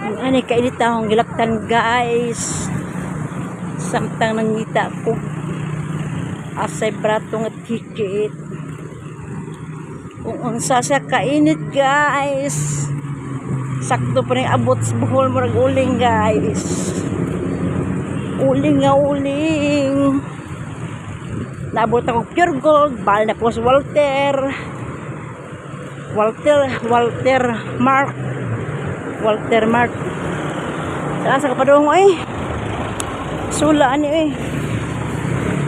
Ani kainit akong gilaktan, guys. Samtang nangita ko asay brato nga ticket. Kung unsa siya kainit, guys. Sakto pa rin abot sa buhol, murag uling, guys. Uling nga uling. Naabot ako Puregold, bal na po si Walter. Walter, Walter Mark. Walter Mark. Saan sa kapadung eh? Sula ani eh.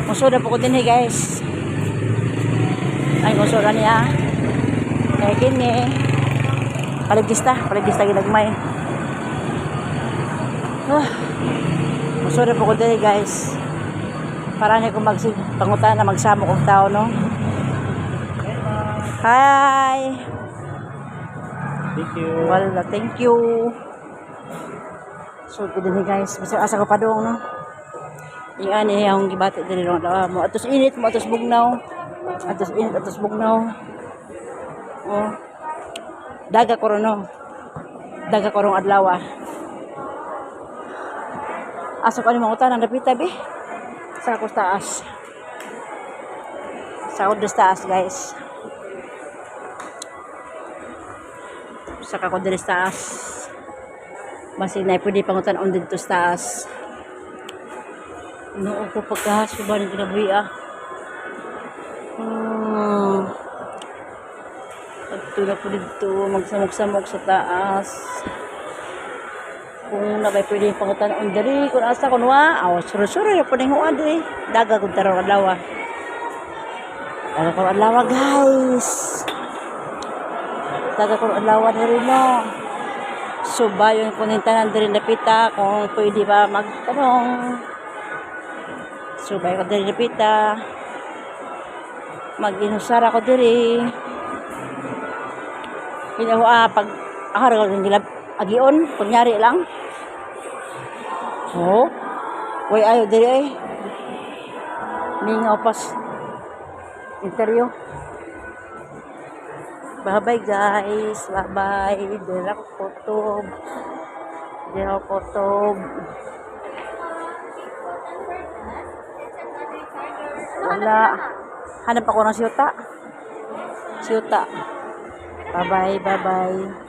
Musuda po ko din eh, guys. Ay, musuda niya. Kaya kini. Paligista, paligista ginagmay. Ah, musuda po ko din eh, guys. Para niya kung magsig pangutan na magsamo kong tao, no? Hi! Thank you. Wala, thank you. So, good din, guys. Basta asa ko pa dong, no? Yung ani akong gibati din ro mo. Atos init mo, atos bugnaw. Atos init, atos bugnaw. Oh. Daga ko ron, no. Daga ko rong adlaw. Asa ko ani mangutan ang dapita bi. Sa ako sa taas. Sa ako sa taas, guys. Sa ako diri sa taas. Basi na pwede pangutan on dito sa taas. Noo ko pagkahasuban ng kinabuhi ah. Pagtulak ko dito, magsamok-samok sa taas. Kung nabay pwede pangutan on diri, kung asa kun wa, aw suro-suro ya pwede huwa diri. Daga kung tarong adlaw. Daga kung adlaw, guys. Daga kung adlaw diri, no. So bayon ko ning tanan diri napita kung pwede ba magtanong. So bayon ko diri napita. Mag-inusara ko diri. Pinawa pag ako ra ko gilab agion kunyari lang. Oh. Way ayo diri ay. Mingaw pas interview. Bye-bye, guys. Bye-bye. Dira ko kutob. Dira ko kutob. Wala. Hanap ako ng siyuta. Siyuta. Bye-bye. Bye-bye.